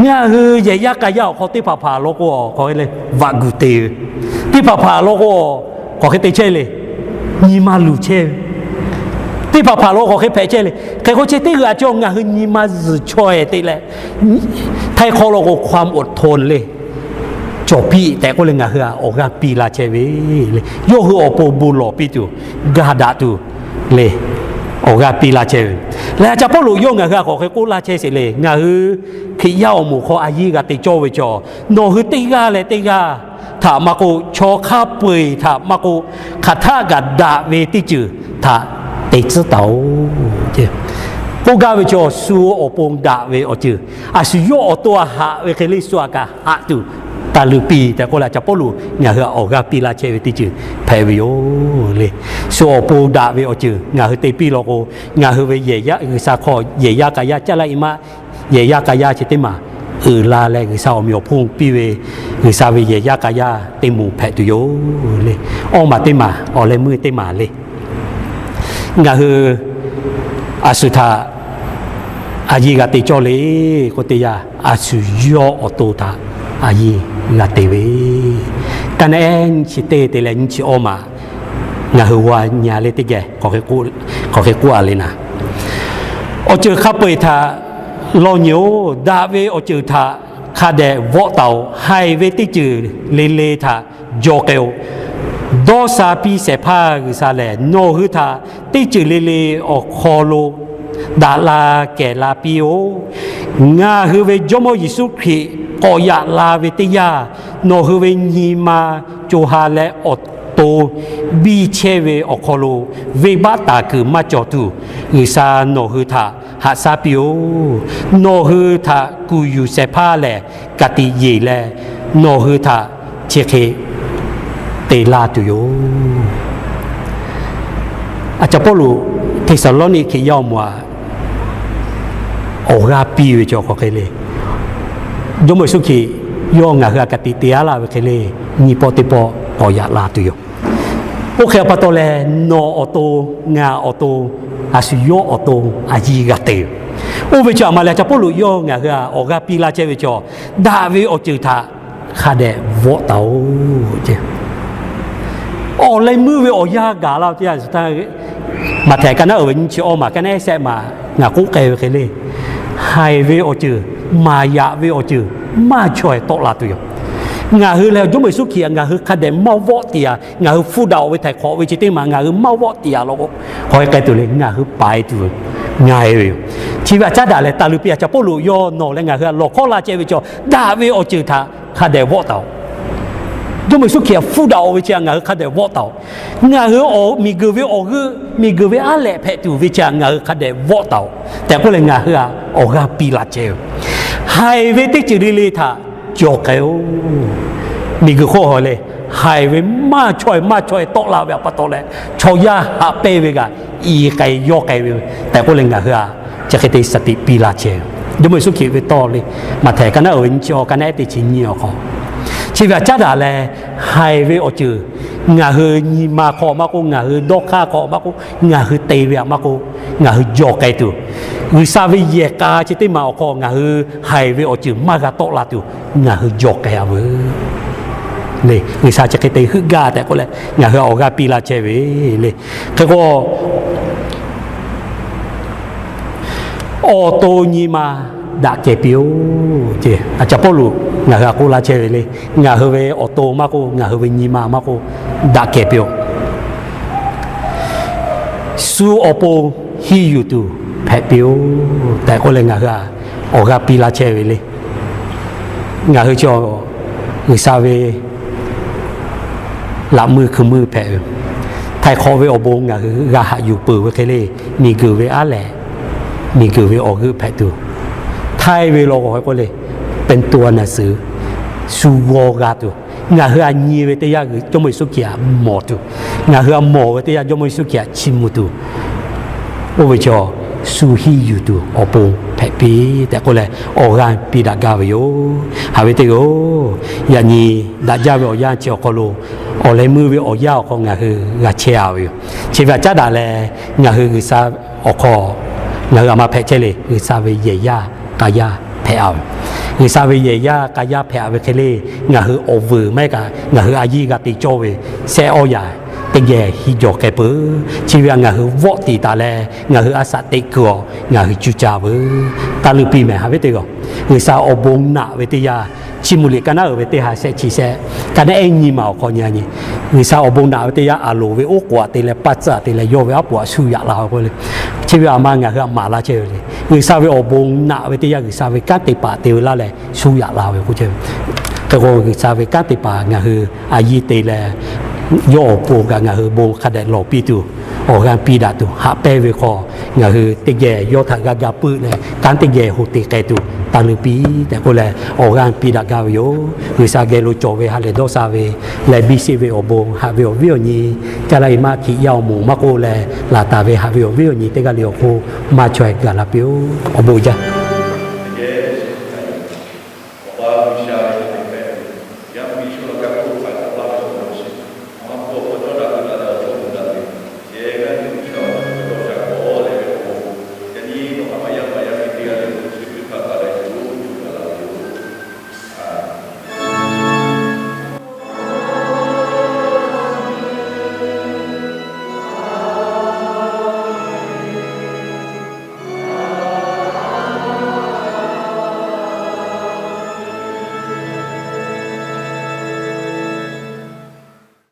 Ngaˬ hui yehˬ yaˇ k'a yaˇ awˬ hk'aw teˇ hpaˍ hpaˍ law k'o, hk'aˬ hk'e le, vaꞈ guˬ te ve. Teˇ hpaˍ hpaˍ law k'o, hk'aˬ hk'e te chehˇ le, nyi ma luˬ chehˇ ve. Teˇ hpaˍ hpaˍ law k'o hk'aˬ hk'e hpehꞈ chehˇ le. Hk'e k'o chi teˇ g'aˇ cawˬ ngaˬ hui nyi ma zuhˬ chaweh te leh, htaiˇ hk'aw law k'o ความอดทน le, cawˬ piˇ tehꞈ k'oˆ leh ngaˬ hui htaꞈ awˬ g'aˇ piˇ laˇ chehˇ ve le. Yawˇ hui awˬ pon bon lawˬ piˇ tuˬ, ga daꞈ tuˬ le, awˬ g'aˇ piˇ laˇ chehˇ ve. Leh a, อาจารย์เปาโล yawˇ ngaˬ hui htaꞈ k'awꞈ hk'e k'oˆ laˇ chehˇ sheˍ le, ngaˬ hui Hkriꞈ yaˇ awˬ moˍ hk'aw a yiˇ g'a te cawˇ ve chaw, nawˬ hui teˇ g'aˇ leh teˇ g'aˇ htaꞈ maˇ k'oˆ, chaw hk'a peu-eˬ htaꞈ maˇ k'oˆ, hk'aˬ htaˆ kaꞈ daꞈ ve teˇ ceuˬ htaꞈ te tcuhˉ taˍ-oˬ. K'oˆ gaˇ ve chaw, shu awˬ pon daꞈ ve awˬ ceuˬ, a shu yawˇ awˬ to a haꞈ ve hk'e le shu htaꞈ kaꞈ haꞈ tuˬ taˇ luˇ piˇ tehꞈ k'oˆ leh, a, อาจารย์เปาโล ngaˬ hui htaꞈ awˬ g'aˇ piˇ laˇ chehˇ ve teˇ ceuˬ hpehꞈ ve yoˬ le. Shu awˬ pon daꞈ ve awˬ ceuˬ ngaˬ hui te piˇ law k'o, ngaˬ hui ve yehˬ yaˇ G'uiˬsha hk'aw yehˬ yaˇ k'a yaˇ caˇ laˇ i maˇ, yehˬ yaˇ k'a yaˇ chi teˇ maˬ uiˍ la leh G'uiˬsha awˬ meꞈ awˬ hponˇ piˇ ve, G'uiˬsha ve yehˬ yaˇ k'a yaˇ teˇ moˍ hpehꞈ tuˬ yoˬ le. Awˇ maˬ teˇ maˬ, awˬ leh meuˇ teˇ maˬ le. Ngaˬ hui a shu htaꞈ a yiˇ g'a te cawˇ le k'oˆ teˇ yanˇ, a shu yawˇ awˬ to htaꞈ a yiˇ g'a te ve, ka naˉ ehˉ nyiˇ chi teˇ te leh nyiˇ chi awˇ maˬ ngaˬ hui g'a nyi leh teˇ geh k'awꞈ hk'e k'oˆ a le naˍ. Awˬ ceuˬ hk'a peu-eˬ htaꞈ lawˇ nyi-oˬ. Daꞈ ve awˬ ceuˬ htaꞈ hk'a dehꞈ vawˆ taˍ-oˬ. Haiˬ ve teˇ ceuˬ le le htaꞈ jaw k'ai-oˬ. Dawˇ sha piˇ shehˍ hpaˇ G'uiˬsha lehˬ, nawˬ hui htaꞈ teˇ ceuˬ le le awˬ hk'aw lo daꞈ la kehˬ la piˇ-oˆ. Ngaˬ hui ve Jawˇmawˇ Yeˍsuˆ Hkriꞈ k'awꞈ yaꞈ la ve teˇ yanˇ, nawˬ hui ve nyi ma co ha leh awˬ to biˇ chehˇ ve awˬ hk'aw lo venˇbaˆ taˍ kuiˬ maˇ cawˬ tuˬ, G'uiˬsha nawˬ hui htaꞈ haꞈ shaˉ piˇ-oˆ. Nawˬ hui htaꞈ kuˬ yuˬ shehˍ hpaˇ lehˬ, ka tiꞈ yeˬ leh nawˬ hui htaꞈ chi hk'e te laˇ tuˬ yoˬ. A, อาจารย์เปาโล Hteˇsaˍlawˇniˆ Hkriꞈ yaˇ awˬ moˍ htaꞈ awˬ g'aˇ piˇ ve chaw hk'aˬ hk'e le. Jawˇmawˇ Yeˍsuˆ Hkriꞈ Yawˇ ngaˬ hui htaꞈ ka tiꞈ te-a laˇ ve hk'e le, nyi pawˆ teˇ pawˆ k'awꞈ yaꞈ la tuˬ yoˬ. Oˇ hk'e pa taw leh, nawˬ awˬ to, ngaˬ awˬ to, a shu yawˇ awˬ to, a yiˇ g'a te yoˬ. Oˇ ve chi aꞈ ma leh, Caˇ Pawˇluꞈ yawˇ ngaˬ hui htaꞈ awˬ g'aˇ piˇ laˇ chehˇ ve chaw, daꞈ ve awˬ ceuˬ htaꞈ hk'a dehꞈ vawˆ taˍ-oꞈ. Awˬ leh meuˇ ve awˬ yanˇ gaˬ la teˇ yanˇ, Maꞈhtehˍ ka naˉ uiˍ ve nyiˇ chi awˇ maˬ, ka naˉ ehˉ sehˆ maˬ ngaˬ k'oˆ k'ai ve hk'e le, haiˬ ve awˬ ceuˬ, maˍ yaꞈ ve awˬ ceuˬ maˇ chaweh tawˆ la tuˬ yoˬ. Ngaˬ hui lehˬ, Jawˇmawˇ Yeˍsuˆ Hkriꞈ htaꞈ ngaˬ hui hk'a dehꞈ maˇ vawˆ tiꞈ-a, ngaˬ hui hpfuhˇ daꞈ-oꞈ ve htaiˍ hk'awꞈ ve chi teˇ maˬ ngaˬ hui maˇ vawˆ tiꞈ-a law k'o, hk'aw e k'ai tuˬ le, ngaˬ hui paiˍ tuˬ ngaˬ e ve yoˬ. Chi ve htaꞈ caˉ daꞈ leh, taˍ luˬ piˇ-a, Caˇ Pawˇluꞈ yawˇ nawˬ leh ngaˬ hui htaꞈ lawˬ hkawˇ laˇ chehˇ ve chaw, daꞈ ve awˬ ceuˬ htaꞈ hk'a dehꞈ vawˆ taˍ-oꞈ. Jawˇmawˇ Yeˍsuˆ Hkriꞈ htaꞈ hpfuhˇ daꞈ-oꞈ ve chi htaꞈ ngaˬ hui hk'a dehꞈ vawˆ taˍ-oꞈ. Ngaˬ hui awˬ miˬguiˬ ve awˬ g'euˆ, miˬguiˬ ve aˉ lehꞈ hpehꞈ tuˬ ve chi htaꞈ ngaˬ hui hk'a dehꞈ vawˆ taˍ-oꞈ tehꞈ k'oˆ leh, ngaˬ hui htaꞈ awˬ g'aˇ piˇ laˇ chehˇ ve, haiˬ ve teˇ ceuˬ le le htaꞈ jaw k'ai-oˬ. Miˬguiˬ hk'oˆ haw le, haiˬ ve maˇ chaweh maˇ chaweh tawˆ la ve htaꞈ pa taw leh, chaw yaˇ haꞈ pehnˇ ve kaꞈ i k'ai yawˇ k'ai ve tehꞈ k'oˆ leh, ngaˬ hui htaꞈ chi hk'e te shaˍ tiꞈ piˇ laˇ chehˇ ve. Jawˇmawˇ Yeˍsuˆ Hkriꞈ ve tawˇ le, Maꞈhtehˍ ka naˉ uiˍ ve nyiˇ chi awˇ, ka naˉ ehˉ teˇ chi nyiˇ awˬ hk'aw, chi ve htaꞈ caˉ daꞈ leh, haiˬ ve awˬ ceuˬ ngaˬ hui nyi ma hk'aw maˇ k'oˆ, ngaˬ hui dawˇ hk'aˇ hk'aw maˇ k'oˆ, ngaˬ hui te ve htaꞈ maˇ k'oˆ, ngaˬ hui jaw k'ai tuˬ, G'uiˬsha ve yehˬ k'a chi teˇ maˬ awˬ hk'aw ngaˬ hui haiˬ ve awˬ ceuˬ maˇ g'a tawˆ la tuˬ, ngaˬ hui jaw k'ai-a veuˬ le. G'uiˬsha chi hk'e te heuˆ gaˇ tehꞈ k'oˆ leh, ngaˬ hui awˬ g'aˇ piˇ laˇ chehˇ ve le. Hk'e k'o, awˬ to nyi ma daꞈ kehˬ piˇ-oˆ. Caˇ Pawˇluꞈ ngaˬ hui htaꞈ k'oˆ laˇ chehˇ ve le. Ngaˬ hui ve awˬ to maˇ k'oˆ, ngaˬ hui ve nyi ma maˇ k'oˆ, daꞈ kehˬ piˇ-oˆ. Shu awˬ pon henˇ yuˬ tuˬ hpehꞈ piˇ-oˆ tehꞈ k'oˆ leh, ngaˬ hui htaꞈ awˬ g'aˇ piˇ laˇ chehˇ ve le. Ngaˬ hui chi G'uiˬsha ve laꞈ meuˇ hkui meuˇ hpehꞈ ve, htaiˍ hk'awꞈ ve awˬ bon ngaˬ hui g'a haꞈ yuˬ peuˬ ve hk'e le, miˬguiˬ ve aˉ lehꞈ, miˬguiˬ ve awˬ g'euˆ hpehꞈ tuˬ, htaiˇ ve law k'o hk'e k'oˆ le, เป็นตัวหนังสือ, shu g'aw g'a tuˬ, ngaˬ hui htaꞈ nyi ve teˇ yanˇ, Jawˇmawˇ Yeˍsuˆ Hkriꞈ htaꞈ mawˬ tuˬ, ngaˬ hui htaꞈ mawˬ ve teˇ yanˇ, Jawˇmawˇ Yeˍsuˆ Hkriꞈ htaꞈ chiˇ mvuh tuˬ, oˇ ve chaw shu henˇ yuˬ tuˬ awˬ pon hpehꞈ piˇ tehꞈ k'oˆ leh, awˬ g'aˇ piˇ daꞈ gaˇ ve yoˬ. Haꞈ ve teˇ g'aˇ-oˬ, yaꞈ nyi daꞈ jaˇ ve awˬ yanˇ chi awˬ hk'aw lo, awˬ leh meuˇ ve awˬ yanˇ awˬ hk'aw ngaˬ hui g'a chehˇ-a ve yoˬ. Chi ve htaꞈ caˉ daꞈ leh, ngaˬ hui G'uiˬsha awˬ hk'aw ngaˬ hui a ma hpehꞈ chehˇ le, G'uiˬsha ve yehˬ yaˇ k'a yaˇ hpehꞈ-a ve, G'uiˬsha ve yehˬ yaˇ k'a yaˇ hpehꞈ-a ve hk'e le, ngaˬ hui awˬ vuiˬ maˇ heˆ kaꞈ ngaˬ hui a yiˇ g'a te cawˇ ve shehˆ awˇ yaꞈ teˇ geh henˇ jaw k'ai peuˬ. Chi ve htaꞈ ngaˬ hui vawˆ tiꞈ taˍ leh, ngaˬ hui a shaꞈ teꞈ kuiˬ-awˬ ngaˬ hui cuˇ caˇ veuˬ. Taˇ leuˆ piˇ mehˍ. Haꞈ ve teˇ g'aˇ, G'uiˬsha awˬ bon naꞈ ve teˇ yanˇ, chiˇ mvuh liꞈ ka naˉ uiˍ ve teˇ ha shehˆ chi shehˆ, ka naˉ ehˉ nyiˇ maˬ awˬ hk'aw nyi-a nyi, G'uiˬsha awˬ bon naꞈ ve teˇ yanˇ, aˬ loˍ ve oˉ k'oˍ htaꞈ te leh, paˇ tcuhˇ htaꞈ te leh, yawˇ ve aˉ poꞈ htaꞈ shu yaꞈ la ve k'oˆ le. Chi ve htaꞈ ma ngaˬ hui htaꞈ maˍ laˇ chehˇ ve le. G'uiˬsha ve awˬ bon naꞈ ve teˇ yanˇ, G'uiˬsha ve kanˉ te paˍ te ve laˇ leh shu yaꞈ la ve k'oˆ chehˇ ve. Hk'e k'o, G'uiˬsha ve kanˉ te paˍ ngaˬ hui a yiˇ te leh, yawˇ awˬ pon kaꞈ ngaˬ hui bon hk'a dehꞈ lawˬ piˇ tuˬ, awˬ g'aˇ piˇ daꞈ tuˬ, haꞈ pehnˇ ve hk'aw ngaˬ hui teˇ geh yawˇ htaꞈ g'a ga peuˆ leh, kanˉ teˇ geh hoꞈ te k'ai tuˬ, taˇ leuˆ piˇ tehꞈ k'oˆ leh, awˬ g'aˇ piˇ daꞈ gaˇ ve yoˬ. G'uiˬsha geh lo cawˬ ve ha lehˬ dawˇ sha ve leh biˇ sheˆ ve awˬ bon, haꞈ ve awˬ viˉ awˬ nyi, caˇ laˇ e maˇ hkiꞈ yaˇ awˬ moˍ maˇ k'oˆ leh, laˬ taˍ ve haꞈ ve awˬ viˉ awˬ nyi teˇ g'aˇ le awˬ hk'oˆ maˇ chaweh gaˬ la piˇ-oˆ. Awˬ bon jaˇ.